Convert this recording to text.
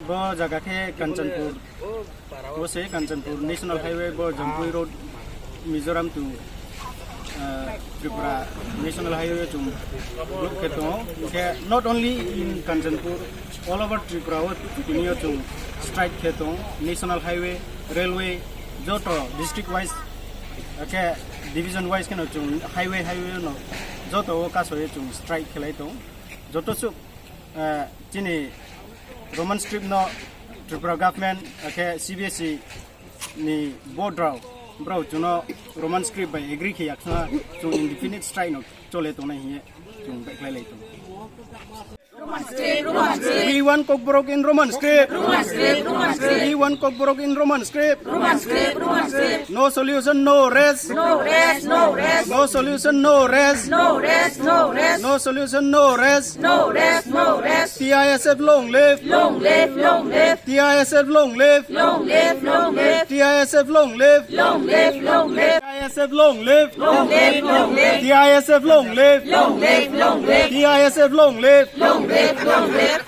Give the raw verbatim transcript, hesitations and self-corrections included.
Bo jaga khe Kanchanpur. Bo se Kanchanpur National Highway, bo Jampui Road, Mizoram to, uh, Tripura National Highway chung block khe tongo. Khe not only in Kanchanpur, all over Tripura o tini o chung strike khe tongo. National Highway, railway, joto district wise, khe division wise kheno chung highway, highway no joto o kasoe chung strike khlai tongo. Joto chuk, uh, chini Roman script no Tripura government, akhe C B S E ni board rao, brao chuno Roman script bai agree khe yaksuna chung indefinite strike no chole tongnai hiye chung bekhlai lai tongo. We want Kokborok in Roman script. We want Kokborok in Roman script. No solution, no rest. No rest, no rest. No solution, no rest. No rest, no rest. No solution, no rest. No rest, no rest. T I S F long live. Long live, long live. T I S F long live. Long live, long live. T I S F long live. Long live, long live. T I S F long live. Long live, long live. T I S F long live. Long live, long live. T I S F long live. Long live, long live.